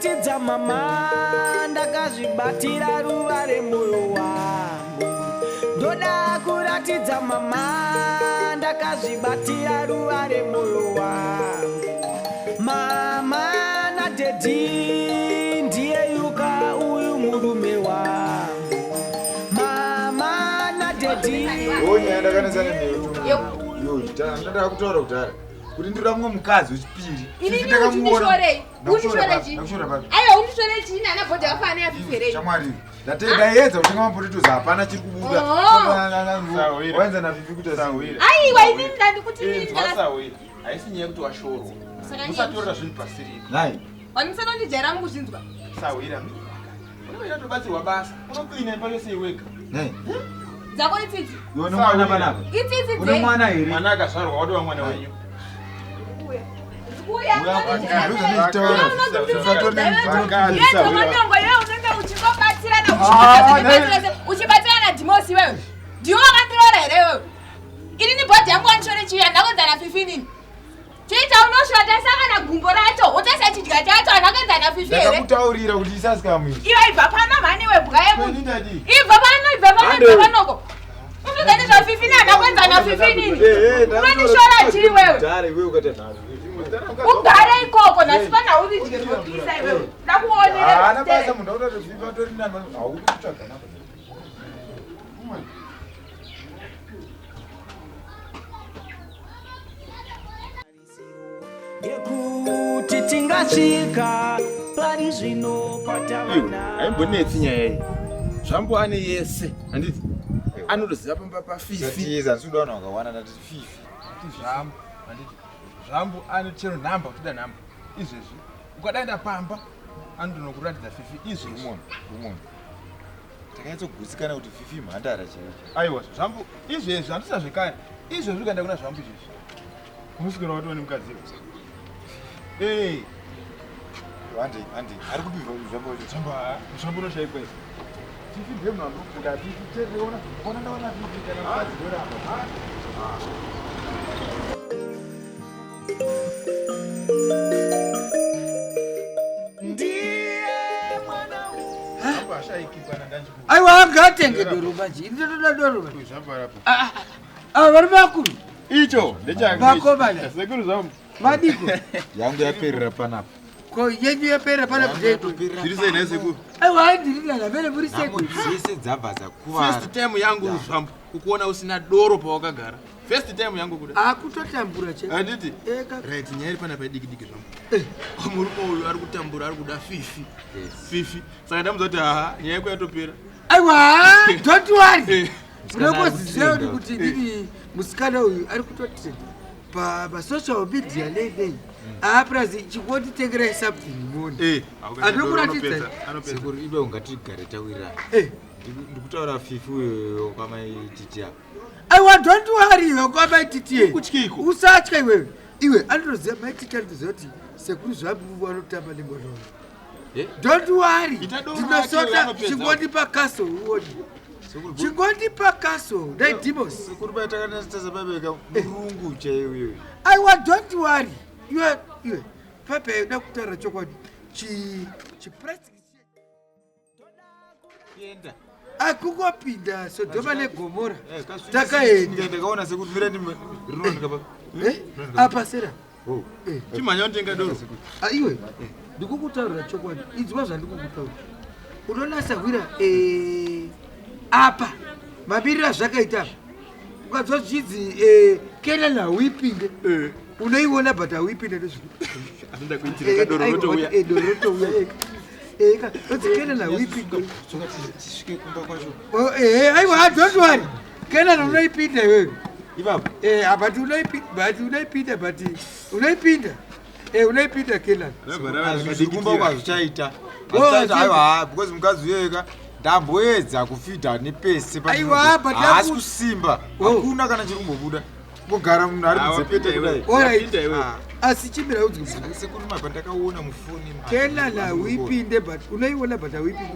kuratidza mama ndakazvibatira ruva remoyo wangu. Ndoda kuratidza mama ndakazvibatira ruva remoyo wangu. Mama nadhedhi ndiye yuka uyu murume wangu. Mama nadhedhi. Nyaya ndakanetsana neyo. Yo, ndada kutaura kudhara. Kuti ndinoda mumwe mukadzi wechipiri. Inini Ndakamuona. uchindishorei? Ndakushora Undishore papi, chii? ndakushora papi. Aiwa undishore chii nana bhodhi yakafanana neyafifi here? Shamwari, ndaiedza kutenga mapotatoes hapana chiri kubuda. Oh. Sahwira. Waenza naFifi kuita sei? Sahwira. Aiwa inini ndandikuti inini Inzwa ndaka- sahwira. Haisi nyaya yekuti washorwa. Saka nyaya Musatorera zvinhu pasiripo. Nhai. Wanisana undijaira mukuzvinzwa. Sahwira. Unenge uchatobatsirwa basa. Unoklina imba yose iwega. Nhai. Dzako itsitsi. Iwe une mwana panapa? Itsitsi Une dzei? mwana here? Mwana akazvarwa watova mwana wenyu. Ndikuuya. Ndikuuya. Ndozvandinotaura. Iwe unenge uchingobatsirana Ah, nhai. uchibatsirana dhimosi iwewe. Ndiwe wakandiroora here iwewe? Inini bhodhi yangu wandishore chii handakuenza nafifi inini. Chii chaunoshota saka gumbo racho wotoisa chidya chacho handakuenza nafifi here? Ndakakutaurira kuti isasikamu iyi. Iwe ibva pano mhani iwe bwa yemunhu. Ini ndadii? Ibva pano ibva pano ibva panoko. Unozani zvafifi nini handakuenza nafifi inini. Unondishora chii iwewe? Kudhara iwewe ukaita nharo. Ugare ikoko nhasi pana uridye rinopisa iwewe. Ndakuonera. Haana basa munhu akuti Fifi atori nani haudi kutsvaga namba. Ngekuti tingasvika pari zvino patava Haimbonetsi nyaya iyi. Zvambo ane yese. Handiti? Anotoziva pamba paFifi. Satiza handisi kuda vanhu vakawanda ndati Fifi. Zvambo. Handiti? Zvambo ane chero nhamba uchida nhamba. Izvezvi. Ukadaenda pamba anotonokuratidza Fifi izvezvi. Rumon, Rumon. Takanyatsogutsikana kuti Fifi mhandara chaiyo. Aiwa, Zvambo izvezvi handisina zvekare. Izvezvi ukaenda kuna Zvambo izvezvi. Unoswera watova nemukadzi iwe. Eh, Handi, handi. Ari kupi Zvambo wacho? Zvambo Zvambo unoshaikwa izvi. Fifi ndiye munhu anokuda. Fifi chete ona. Ona ndaona Fifi kana mukadzi ndoramba. Ndiye mwana Zvambo ashaiki pana ndanjikuwa. Aiwa angatenge doro manje. Ini ndotoda doro manje. Zvambo arapo. Ava vari vakuru. Icho ndechangu. Vakomana. Sekuru Zvambo. Vadiko. Yangu yaperera panapa. Ko yenyu yapera pana potato. Zviri sei nhai sekuru? Aiwa handirinana vene muri Nhamo sekuru. dzese dzabva dzakuvara. First time yangu Zvambo kukuona usina doro pawakagara. First time yangu kuda. Akutotambura che. Handiti? Eka. Right, nyaya iri panapa idiki diki Zvambo. Murume uyu ari kutambura ari kuda Fifi. Fifi. Saka ndamuudza kuti haha nyaya yako yatopera. Aiwa don't worry. Eh. Munokoziziva kuti kuti inini musikana uyu ari kutotrenda pasocial media nei nei. Aapurazi chingonditengerai something muone. Eh, Anokuratidza. Anopedza. Sekuru ibe ungatigare tawirirana. Eh. Ndikutaura Fifi uyoyo kwamaititi apa. Aiwa don't worry iwe kwamaititi. Kutyiko? Usatya iwewe. Iwe anotoziva maititi anotoziva kuti sekuru Zvambu vanotamba nemwana uyu. Eh? Don't worry. Ita doro rake, Ndinosota anopedza. chingondipa castle uone. Sekuru Chingondipa castle ndai Dimos. Sekuru bai takanatasa babeka murungu chaiyo uyoyo. Aiwa don't worry. Iwe iwe pape uda kutaura chokwadi. Chi chi plastic Enda. akungopinda Sodoma neGomora. Takaenda. Ndakaona sekuru mira rinooneka pa. Eh? Apa sera. Oh. Eh. Chimhanya unotenga doro. Ah, iwe ndikukutaurira chokwadi inzwa zvandikukutaurira unonasa hwira apa mamiriro azvakaita apa ukanzwa zvichinzi kenani hauipinde unoiona but hauipinde Anoda kuitira kadoro rotouya. doro rotouya eka onzi kenani hauipinde Soka tisvike kumba kwacho. Oh, aiwa don't worry kenani unoipinda iwewe Ipapo. But unoipinda but unoipinda but unoipinda unoipinda kenani Zvikumba kwazvichaita. Oh, Hazvichaita aiwa because mukadzi uyoyo ka ndamboedza kufidha nepese Aiwa, but haasi yaku- kusimba. Oh. Hakuna kana chiri kumbobuda. Kugara munhu ari Ah, mudzepete wapinda iwewe. kudai. Alright. Wapinda iwewe. Ah. Asi chimira udzwe Sekuru mabva ndakaona mufoni. Kenani hauipinde but unoiona but hauipinde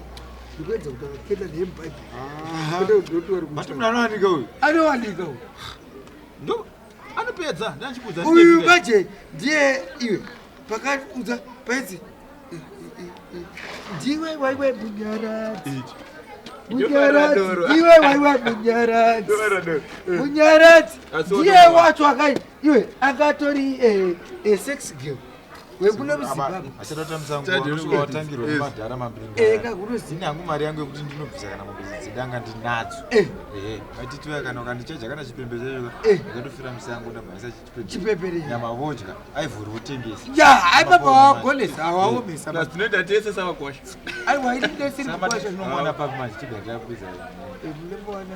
ndikuedza kutaura kenani yemubhaibheri But munhu anowanika uyu. anowanika uyu Ndo anopedza ndanchikuudza. uyu manje ndiye iwe pakaudza paidzi Ndiwe waiwe munyaradzi. Munyaradzi, ndiwe waiwe munyaradzi. Munyaradzi, ndiye wacho akai iwe akatori sex girl wekuno muZimbabwe. Achatatambisa nguva watangirwa nemadhara mambinga. Eh, kakunoziva. Ini hangu mari yangu yekuti ndinobvisa kana mombe dzedanga ndinadzo. Eh. Ehe, maititiwa kana ukandichaja kana chipembe chacho Eh. ndakatofira musango ndabvaisa Chipembere. Nyama vodya, aivhuri wotengesa. Ya, aipapa wagonesa, waomesa. Plus tinoita tese savakwasha. Aiwa, ini ndesiri Saka kukwasha. tinomuwana papi manje tibva tapedza. Eh, munombowana.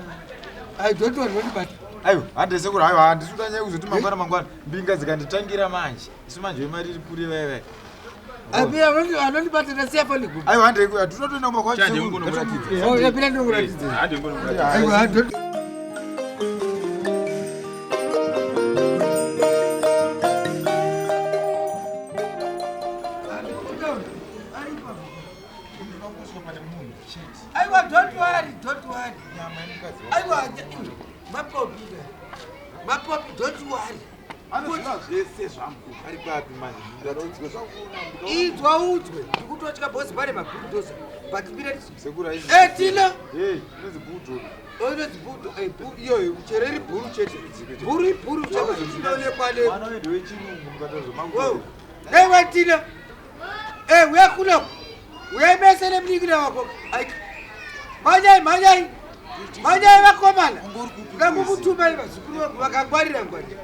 Ai, don't worry, don't worry. Aiwa, hande sekuru, aiwa, handisi kuda nyaya yekuzoti mangwana mangwana mbinga dzikanditangira manje. Isu manje wemari iri kure vai vai. Apira anondibata ndasiya foni gumbo. Aiwa, hande hatinotoenda kumba kwacho Chanje sekuru. ungonomuratidza. Oh, yapira ndinokuratidza. Hande ungonomuratidza. Aiwa, don't Aiwa, don't worry, don't worry. Aiwa, mapopi, mapopi, don't worry. Anoziva zvese zvangu ari papi manje. Ndaraudzwa zvangu. Inzwa udzwe, ndikutotya boss pane mabhudoza. But mira Sekuru aizi. Eh, Tina. Hey, inonzi bulldog. Inonzi bhudo, eh, iyoyo chereri bhuru chete. Bhuru ibhuru chete zvinoonekwa ne. Mwana wedu wechirungu mukatazwa Wow. Ewe Tina. Eh, uya kuno. Uya mese nemunin'ina wako. Ai. Mhanyai, mhanyai. Mhanyai vakomana. Ngakukutumai vazukuru vangu vakangwarira ngwarira.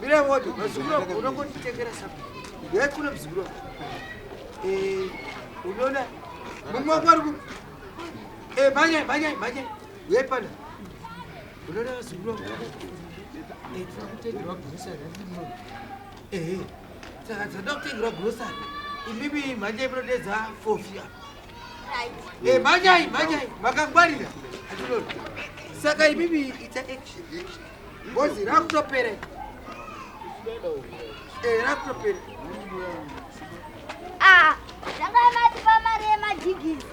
Mira wote, vazukuru vangu unongonditengera something. Uya kuno muzukuru wangu. Eh, unoona mumwe wangu ari ku Eh, mhanyai, mhanyai, mhanyai. Uyai pana. Unoona vazukuru vangu. Eh, tinokutengerwa grocery. Ehe. Saka dzinoda kutengerwa grocery. Imimi mhanyai munodedza fofi apa. Eh, mhanyai, mhanyai, makangwarira. Hatinoona. Saka imimi ita action, action. Ngozi rakutopera. Eh, rakutopera. Ah, tanga matipa mari yemajigisi.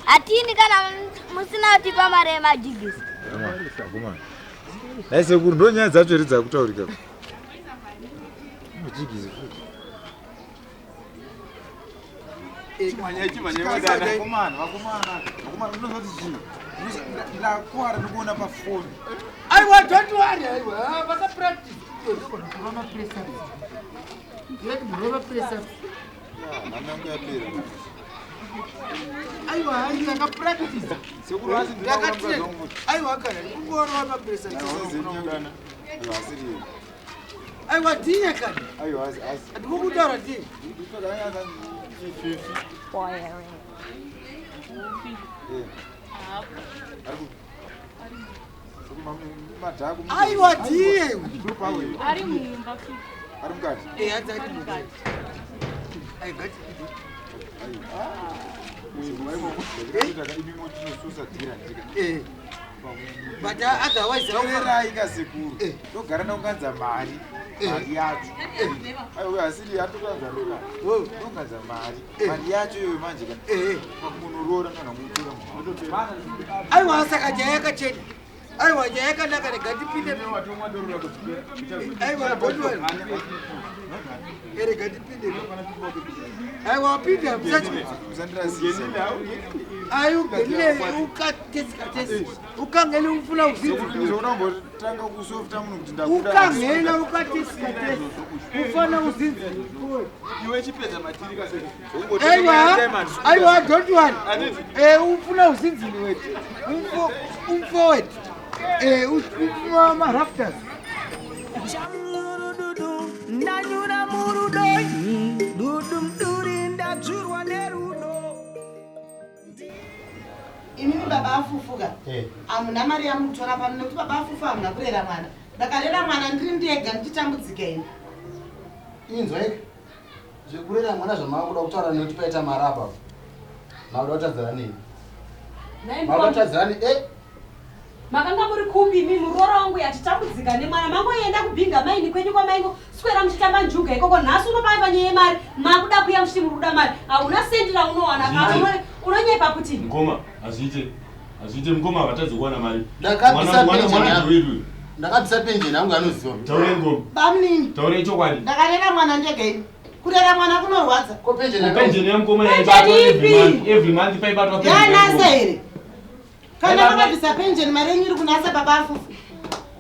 Hatini kana musina kutipa mari yemajigisi. Dai sekuru ndo nyaya dzacho here dzakutaurika. Majigisi futi. Vakomana, vakomana, vakomana unozoti chii? Ndakuwara ndikuona pafoni. Aiwa, don't worry, aiwa. Ah, Vaka practice. Ndogona kurova mapress ups. Ndinoti murova press ups. Nhamo yangu yapera. Aiwa, ai, ndaka practice. Sekuru asi Ndakatire. Aiwa, kana ndikungorova mapress ups. Aiwa asiri. Aiwa, ndiye kana. Aiwa asi asi. Ndikukutaura ndiye. Aiwa, ndiye. Ari mumba fi. Ari mukati. Eh, hanzi ari mukati. Ai, ngati. Eh. But otherwise, Teererai kasekuru. Togara nokunganza mari. Mari yacho. Aiwa asiri atokanza roka. Tokanza mari. Mari yacho iyoyo manje kana. Eh. Pakumunoroora kana kumutora munhu. Aiwa, saka nyaya yakachena. Aiwa, nyaya yakanaka rega ndipinde. Aiwa, don't worry. Eh, rega ndipinde. Aiwa, pinda musachi. Musandirasisa. Ayi ungenile ukatesi katesi. Ukangele ufuna uzinzi. Unombotanga kusofta munhu kuti ndakuda. Ukangela ukatesi katesi. Ufana uzinzi. Iwe chipedza matiri kasekuru. Aiwa, aiwa, don't worry. Eh, ufuna uzinzini wethu. Umfo, umfo wethu. Eh, ufuna ama rafters. Chamurududu, ndanyura murudo dudu mduri ndadzurwa nerudo. Imimi baba afufuka, hamuna mari yamukutora pano nekuti baba afufu hamuna kurera mwana. Ndakarera mwana ndiri ndega ndichitambudzika ini. Inzwa zvekurera mwana zvamava kuda kutaura nekuti paita mari apa makuda kutadzana neni, makuda kutadzana ne Makanga muri kupi imi muroora wangu yachitambudzika nemwana mangoenda kubhinga maini kwenyu kwamaingo swera muchitamba njuga ikoko nhasi unopaya panyaya yemari makuda kuya muchiti muri kuda mari hauna sendi raunowana Zviite. Unonyepa kuti Mukoma, hazviite. Hazviite mukoma akatadza kuwana mari. Ndakabvisa Mwana pension yangu. ndewedu. Ndakabvisa penjeni yangu anoziva. Taure ngoma. Bamunini, Taure chokwadi. ndakarera mwana ndega ini. Kurera mwana kunorwadza. Pension yemukoma yaibatwa every month, every month paibatwa pension Yanasa yemukoma. here? Kana makabvisa pension mari yenyu iri kunasa baba afufu.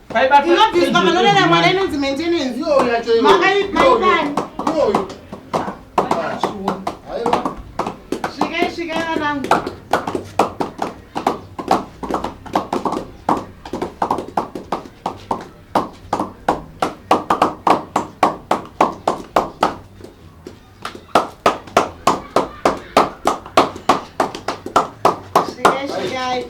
Paibatwa Inobviswa pension panorera every mwana month. inonzi maintenance. Iyoyo yacho iyoyo. Makaibani. Iyoyo. Svikai svikai vanangu. Svikai svikai.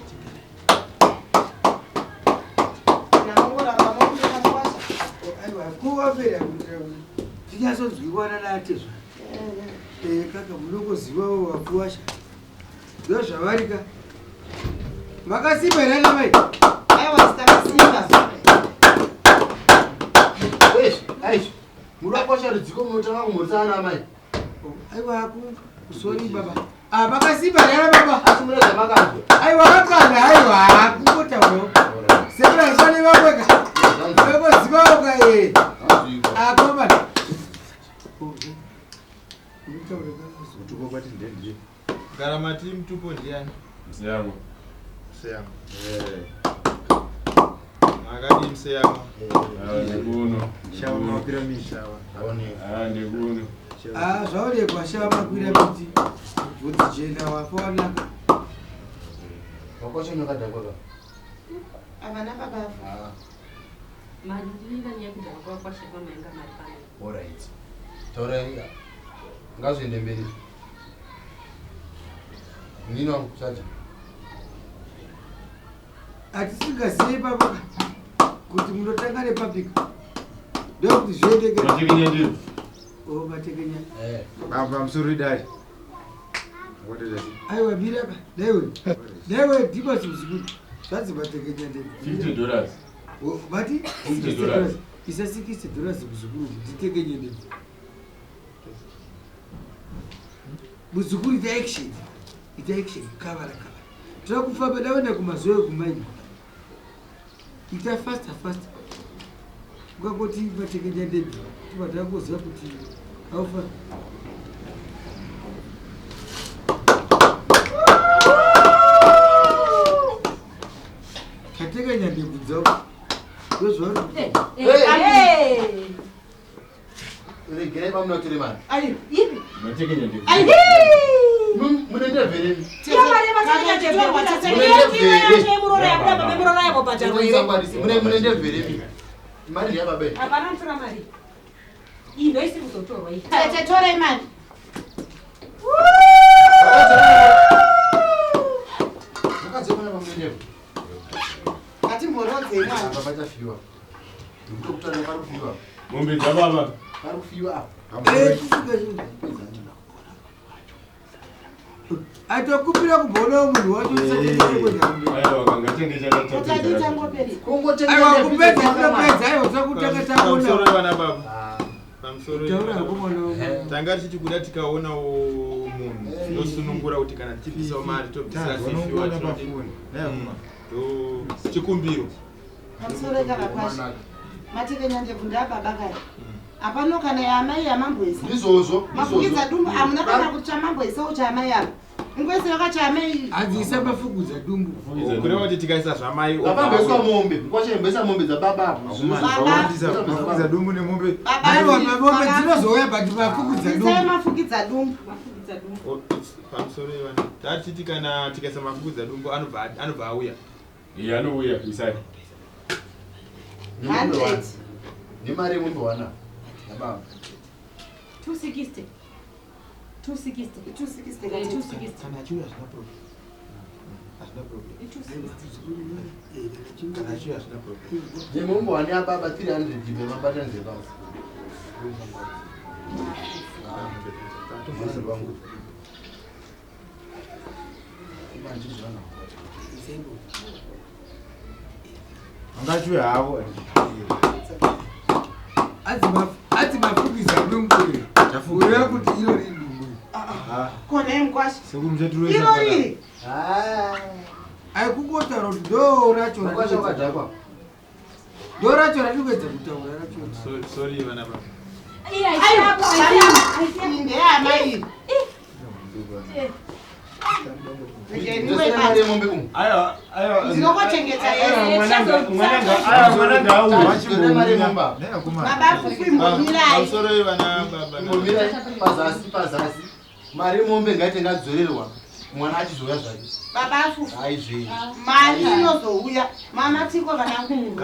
Namangoramba mokubika mukwasha. Aiwa kuvapera kuitira kuti tinyatsonzwiwana natezva. Kaka munongozivawo vakuwasha. Ndozvavari ka. Makasimba here ana mai? Aiwa takasimba. Aish, muri wakwasha rudziko munotanga kumhoresa ana amai. Aiwa sorry baba. Ah, makasimba here ana baba? Asi mune zvamakanzwa. Aiwa kakana aiwa kungotaurawo. Sekura pane vamwe ka. Vangozivawo ka eh. Ah, komana. Mutupo kwati ndiye. Gara mati mutupo ndiani? Museyamwa. Museyamwa. Makadii museyamwa? Ah, ndikuno. Shawa makwira miti. Shawa. Ah, ndikuno. Ah, zvaonekwa shava makwira miti. Bvudzi jena wafa wanaka. Wakwasha nyakadhakwa ka. Havana baba afufu. Ah, Mari ndinoida nyaya yekudhara kwakwasha pamainga mari pano. alright. Taurai. Ngazviende mberi. Nino wangu chacha. Hatisingazivi baba kuti munotanga nepapika. Ndokuti zviendeke. Matekenya ndebvu. Oh, matekenya. Eh. Baba pamusoro idari. Ngotoita Aiwa mira ka. Daiwe. Daiwe ndiko chimuzukuru. Zvanzi matekenya ndebvu. 50 dollars. Oh, Vati $50 dollars. Isa 60 dollars muzukuru nditekenye ndebvu. Muzukuru ita action. Ita action kavara kavara. Toda kufamba daenda kumazoe kumaini. Ita faster faster. Ukangoti matekenya ndebvu. Tobva tangoziva kuti haufa. Katekenya ndebvu dzako. Ndozvauri Regerai pamunotore mari. Aiwa. Ipi? Matekenya ndebvu. Mune ndebvu here? Mune ndebvu here? Mari ndeyababa iyi. Hapana mutora mari. Iyi ndoisiri kuzotorwa iyi. Tete torai mari. Mukadzi wepana pamune ndebvu. Ngatimborodzei mwana. Apa pachafiwa. Ndikutokutaura pari kufiwa. Mombe dzababa. Pari kufiwa apa. Atokupira kumboona munhu wacho Aiwa kangatenge Utadi chakatapedza. tangoperi. Aiwa kupedza tinopedza aiwa takutanga Pamusoro taona. vana baba. Pamusoro. Taura hako mwana wangu. Tanga tichiti kuda tikaonawo munhu tinosunungura kuti kana tichibvisawo mari tobvisira Tazwa fifi pafoni. Mm. Chikumbiro. Pamusoro ikavakwasha. Matekenya ndebvu ndababa kare. Hapano kana yaamai yamamboisa. Ndizvozvo. Mafukidza dumbu hamuna kana kuti chamamboisawo chaamai apa. Ingoisiwa kachaamai. Hadzisa mafukudza dumbu. Kureva kuti tikaisa zvamai Vapamboiswa mombe. Mkwasha imboisa mombe dzababa apo. Mafukidza dumbu nemombe. Aiwa mombe dzinozouya but mafukudza Isai dumbu. mafukidza dumbu. Pamusoro ivana. Tatiti kana tikaisa mafukidza dumbu anobva anobva auya. Iye anouya isai. Nemombe wana. Nemari yemombe wana. Yababa. 260. 260. 260. Eh, 260. Kana achiuya hazvina problem. Hazvina problem. Kana achiuya hazvina problem. Nemombe wana yababa 300 ibe mabatanidze pasi. Mwana wangu. Angachiuya havo. Hadzi mafukidza dumbu. Kureva kuti iro riri dumbu. Kona yemukwasha. Sekuru muchatirwesa. Iro riri. Aikungotaura kuti ndo racho Mkwasha wakadhakwa. ndo racho ratikuedza kutaura racho. Sorry vana baba. Iyi ndeyamai. Ndinokochengeta Baba Fufu imbomirai. Pamusoro vana baba. Imbomirai pazasi pazasi. Mari yemombe ngaite ngadzorerwa. Mwana achizouya zvake. Baba Fufu. Aizve. Mari inozouya. Mama tiko vanangu.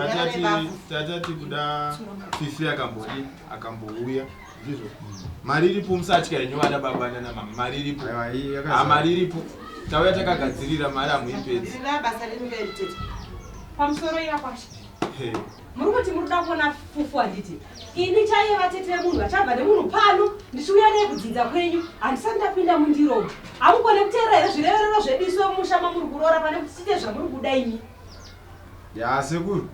Tatati kuda Fifi akambodi akambouya ndizvo. Mari iripo musatya henyu vana baba nana mama. Mari iripo. Ah, mari iripo. Tauya takagadzirira mari hamuipedzi. Ndinoda basa renyu kairi tete. Pamusoro irakwasha. Muri kuti muri kuda kuona Fufu handiti? Ini chaiye vatete vemunhu vachabva nemunhu pano ndichiuya naye kudzinza kwenyu handisati ndapinda mundiro. Hamugone kuteerera here zvireverero zvedu isu vemumusha mamuri kuroora pane kuti tiite zvamuri kuda imi? Ya sekuru.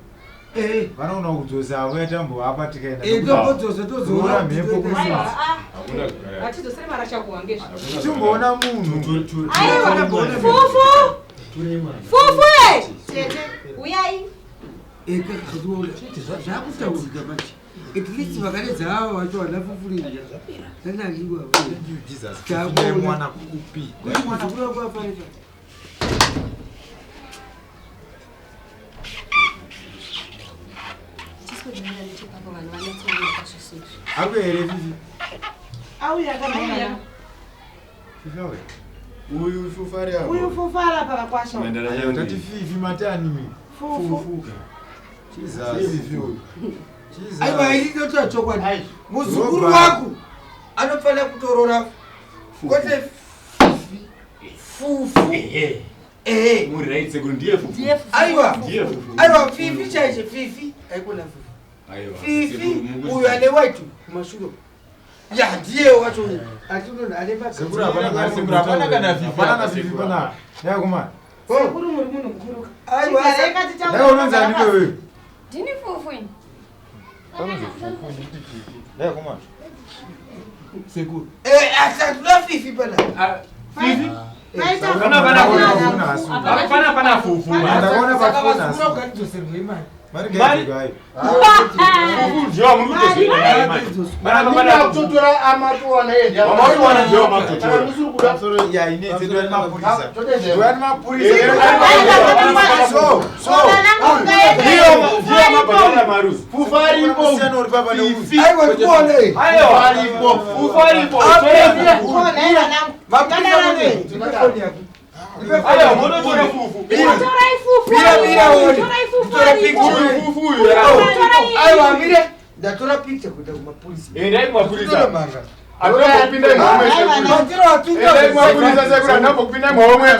Vanoona kudzosa avo yatambovapa tikaenda. Tombodzosa tozoona Roora mhepo kuti Aiwa, kumusoro. ah. Hatidzosere mari achakuwa ngezvo. Timboona munhu. Aiwa, Fufu! Fufu e! Tete. Uyai. Zvakutaurika manje. At least vakaredza ava vacho vana fufurira. Zvanaliwa. Jesus. Ndaimuwana kupi? Muzukuru wangu afarira. Ako here Fifi? Auya kana. Fifi auya. Uyu Fufu ari apo. Uyu Fufu ari apa vakwasha. Tati Fifi matani mi. Fufu. Jesus. Fifi uyu. Jesus. Aiwa ini ndotaura chokwadi. Muzukuru wako anofanira kutorora kwete Fifi. Fufu. Ehe. Muri right sekuru ndiye Fufu. Aiwa. Ndiye Fufu. Aiwa Fifi chaicho Fifi. Aikona Fufu. Aiwa. Fifi uyu ane white kumashure. Ya ndiye wacho uyu. Atinoona ane Sekuru hapana sekuru hapana kana Fifi. Hapana na Fifi pana. Dai kuma. Sekuru muri munhu mukuru. Aiwa. Chigarei ngatitaure. Dai unonzi ani wewe? Ndini Fufu ini. Panonzi Fufu nditi Fifi. Dai kuma. Sekuru. Eh asatuna Fifi pana. Fifi? Pana pana Fufu. Ndakaona Saka pafoni vazukuru asi. vangu ngatidzoserwe imari. Mari ngaidzoke hayo. Fufu ndiyo wamuri mari. Pana kutotora amatowana yeye ndiye. Wamatowana ndiye wamatotora. Kana musiri kuda. Ya ine tete mapurisa. Totendera. Ndiani mapurisa. So, so. Ndiyo ndiyo mabhadhara maruzi. Fufu aripo. Kusiyana uri papa neuyu. Aiwa ndikuone. Aiwa. Aripo. Fufu aripo. Ko nhai vanangu. Mapurisa mune. Ndipe foni yako. Aiwa munotora Fufu. Torai Fufu. Mira mira uone. Torai Fufu Tora aripo. picture. Fufu uyu. Aiwa mire. Ndatora picture kuenda kumapurisa. Endai kumapurisa. Tora manga. Andinambopinda muhomwe sekuru. Matiro atunga. Endai kumapurisa sekuru andinambopinda muhomwe. Ah.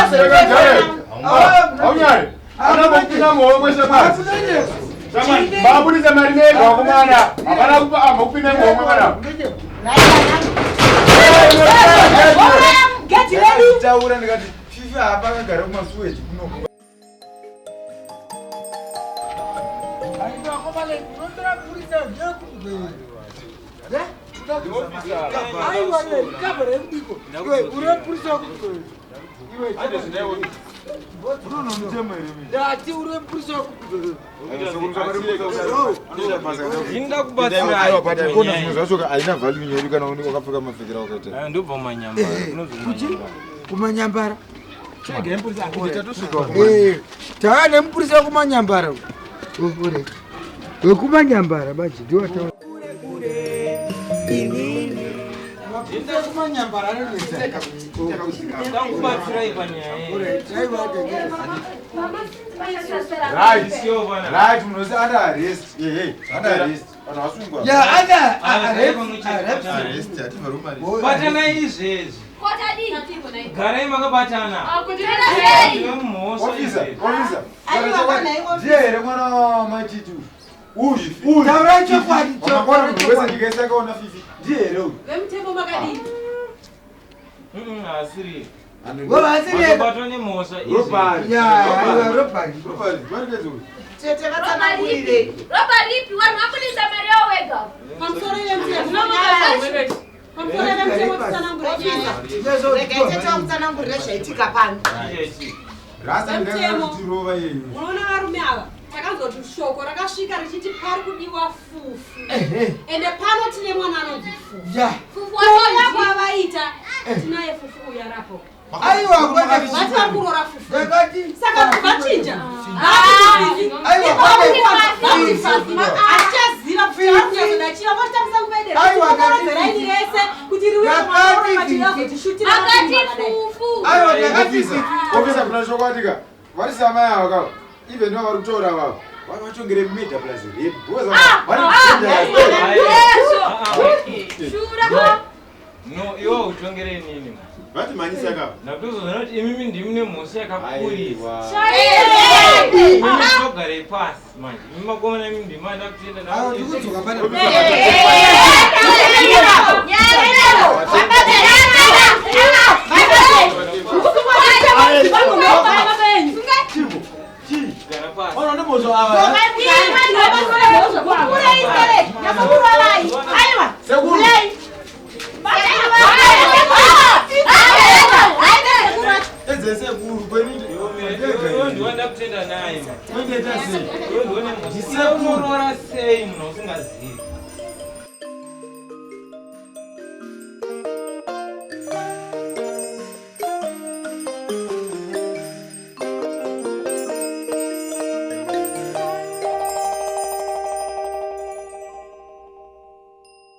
Sekuru. Aunyari. Andinambopinda muhomwe sekuru. Samani, mapurisa mari mega vakomana. Hapana kupa ambopinda muhomwe kana. Geti redu. Taura ndikati Fifi hapa akagara kumasuweji kuno. Aiwa komale unotora purisa ndekubwera. Aiwa iwe ikabva rekudiko. Iwe uri purisa wakubwera. Iwe Unoona mutemo here mimi? ndati uri purisa wakubwera. Kona zvimwe zvacho haina value nyedu kana unenge wakapfeka mapfekero wakaita. Ndobva manyambara. Kuchi? Kumanyambara. Tatosvika Eh, tava nemupurisa wekumanyambara. Uri. Wekumanyambara manje ndiwo ataura. Mapurisa ekumanyambara anonetsa. Tangubatsirai panyaya iyi. Aiwa tengera. Right. Right, munozi under arrest. Hey, hey, under arrest. Vanhu vasungwa. Ya under arrest. Arrest, hativharwi mari. Batanai izvezvi. Kotadii? Garai makabatana. Akutirei. Ndiwe mhosva Officer, izvezvi. officer. Aiwa, vanai officer. Ndiye here mwana wamaititi uyu? Uyu, uyu. Taurai chokwadi, Wamakwana chokwadi, munhu wese ndikaisa akaona Fifi. Ndiye here uyu? Vemutemo makadii? Asiri. Vasiri. Vatobatwa nemhosva Robbery. Ya, aiwa robbery. Robbery, varikezi uyu. Tete vatsanangurire. Ropa ripi? Vanhu vabudisa mari yavo wega. Pamusoro vemutemo. Pamusoro vemutemo titsanangure nyaya. Regai tete vakutsanangurire zvaitika pano. Rasta Vemutemo. ndikatirova iyeyu. Unoona varume ava takanzoti Shoko rakasvika richiti pari kudiwa Fufu. Ehe. Ende pano tine mwana anonzi Fufu. Ya. Fufu wacho kwavaita tinaye Fufu uya rapo. Aiwa, kwete Vati vari kuroora Fufu. Ndakati Saka vachinja. Aiwa, kwete Fifi. Achaziva kuti akunyatsoda chiva vochitambisa kuvedera. Aiwa, Kuti ndakati raini rese kuti riuye Ndakati mwana Fifi. vachizotishutira. Akati Fufu. Aiwa, ndakati Officer, officer, kuna chokwadi ka vari samai ava kava even ndo vari kutaura vava vari vachongere murder plus rape because vari Shura. No, iwe utongere nini? Vati manyisa ka. Ndakuzozona kuti imimi ndimi nemhosva yakakurisa. Chaiye. Imimi togare pasi manje. Imi makomana imi ndimi manda kutenda. Aiwa, ndikudzoka pana. Gara pasi. Ona nemhosva ava. Sekuru. Edze sekuru kweni Iwe ndiwe ndakutenda naye. Kwendiita sei? Iwe ndiwe nemhosva. Iwe unoroora sei munhu usingazivi?